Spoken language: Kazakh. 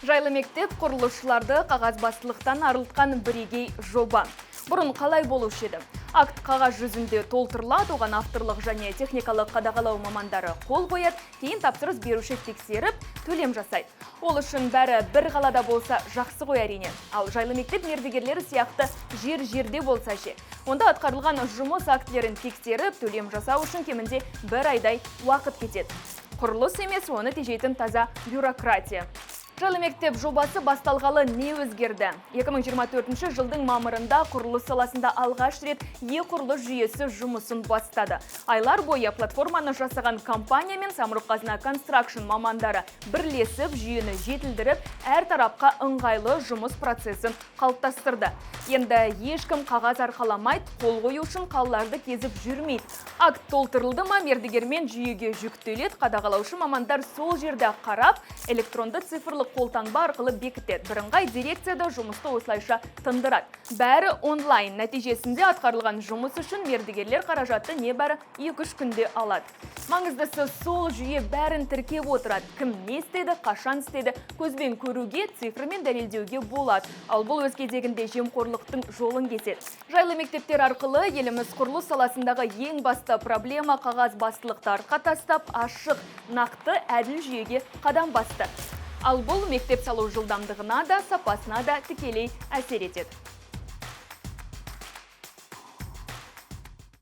Жайлы мектеп – құрылысшыларды қағазбастылықтан арылтқан бірегей жоба. Бұрын қалай болушы еді? Акт қағаз жүзінде толтырылады, оған авторлық және техникалық қадағалау мамандары қол қояды, кейін тапсырыс беруші тексеріп, төлем жасайды. Ол үшін бәрі бір қалада болса, жақсы ғой, әрине. Ал Жайлы мектеп мердігерлері сияқты жер жерде болса ше? Онда атқарылған жұмыс актілерін тексеріп, төлем жасау үшін кемінде бір айдай уақыт кетеді. Құрылыс емес, оны тежейтін таза бюрократия. Жайлы мектеп жобасы басталғалы не өзгерді? 2024 жылдың мамырында құрылыс саласында алғаш рет е-құрылыс жүйесі жұмысын бастады. Айлар бойы платформаны жасаған компания мен Самұрық Қазына Construction мамандары бірлесіп, жүйені жетілдіріп, әр тарапқа ыңғайлы жұмыс процесін қалыптастырды. Енді ешкім қағаз арқаламайды, қол қою үшін қалаларды кезіп жүрмейді. Акт толтырылды ма, мердігермен жүйеге жүктеледі, қадағалаушы мамандар сол жерде қарап, электронды цифрлық қолтаңба арқылы бекітеді. Бірыңғай дирекцияда жұмысты осылайша тындырады. Бәрі онлайн. Нәтижесінде атқарылған жұмыс үшін мердігерлер қаражатты небәрі 2-3 күнде алады. Маңыздысы, сол жүйе бәрін тіркеп отырады. Кім не істеді, қашан істеді, көзбен көруге, цифрмен дәлелдеуге болады. Ал бұл өз кезегінде жемқорлықтың жолын кеседі. Жайлы мектептер арқылы еліміз құрылыс саласындағы ең басты проблема қағазбастылықты артқа тастап, ашық, нақты, әділ жүйеге қадам басты. Ал бұл мектеп салу жылдамдығына да, сапасына да тікелей әсер етеді.